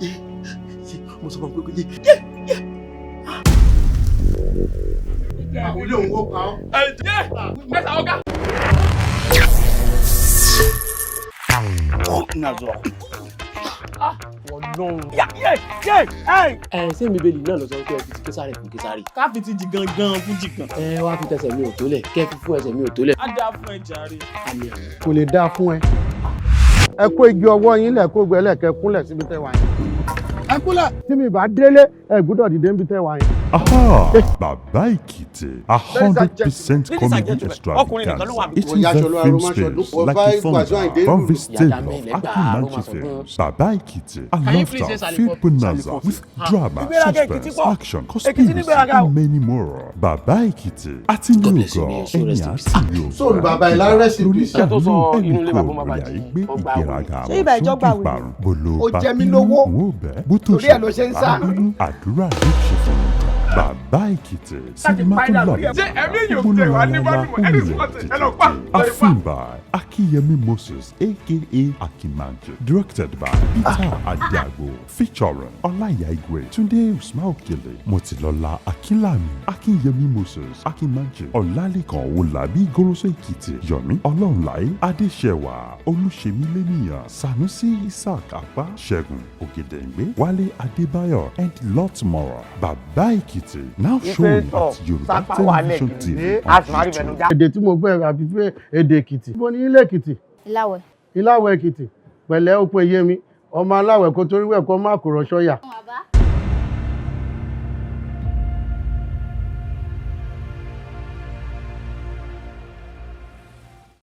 Mo sọ fún ọ pé yé yé yé. Àwọn ilé òun ó pa ọ́. Yé mẹ́ta ọ̀gá. Ina zuwa. Ọlọ́run. Yé yé yé. Ẹ ṣé mi bẹ́ẹ̀lì náà lọ sọ pé ẹ fi ti Késàrì fún Késàrì. Ká fi ti jì gangan fún jìgàn. Ẹ wá fi tẹsẹ̀ mi ò tó lẹ̀ kẹ́ fi fún ẹsẹ̀ mi ò tó lẹ̀. Á dáa fún ẹ jàre. Àmì àmì. Kò lè dáa fún ẹ. Ẹ kó igi ọwọ́ yín lẹ̀ kó gbẹ́lẹ̀ kẹ́ kúnlẹ̀ síbi tẹ́ wà yẹn. Ẹ kúnlẹ̀ tí mi bá délé ẹ gbúdọ̀ dìde níbi tẹ́ wà yẹn. Aha! Baba Ekiti, a Ladies and 100% Ladies and comedy gentlemen, ọkùnrin nìkan ló wà extravaganza. níbí. It is the film space like a thunder from the stable of Akimanchi Films. Baba Ekiti, a Can you please say laughter Salifo? filled bonanza with drama, Ìgbéraga Èkìtì suspense, pọ̀. action, Èkìtì conspiracy, nígbéraga o. and many more. Baba Ekiti, àti God bless you, New may God, your soul ẹni rest in peace. àti Yorùbá. Sóòlù bàbá ẹ̀ lá rest in peace. Lórí Tó sọ inú ilé ẹnì bàbá kò bàbá rí di àìgbé ọgbà ìgbéraga Ṣé ibà àwọn ìjọba sójú wèrè? ìparun. Bolo Ó bá jẹ mí bínú, lówó. n ó bẹ́. Bó tó Torí ẹ̀ ló ṣe ń sá. bínú, àdúrà ló ṣe fún un. Bàbá Èkìtì, sinimá tó Ṣé lànà ẹ̀mí yóò tẹ̀ wá ní bọ́dúnmọ̀ ẹni tí wọ́n ti ẹ lọ pa. A film by Akiyemi Moses, aka Akimanji, directed by Peter Adiago, featuring Olaya Igwe, Tunde Usman Okele, Motilola Akinlami, Akinyemi Moses, Akimanji, Olalekan Owolabi Goroso Ekiti, Yomi Ọlọ́runláyé, Adéṣẹwà, Olúṣemíléníyàn, Sanusi Isaac Apá, Ṣẹ́gun Ògèdèǹgbé, Wálé Adébáyọ̀, and lots more. Bàbá Èkìtì, now showing at Yorùbá Television TV on YouTube. Èdè tí mo gbọ́ àbí pé èdè Èkìtì. Mo ní ilé Èkìtì. Ìláwẹ̀. Ìláwẹ̀ Èkìtì. Pẹ̀lẹ́ ó pe yé mi. Ọmọ aláwẹ̀ kó torí wẹ̀ kó má kò rọ̀ṣọ́ yà.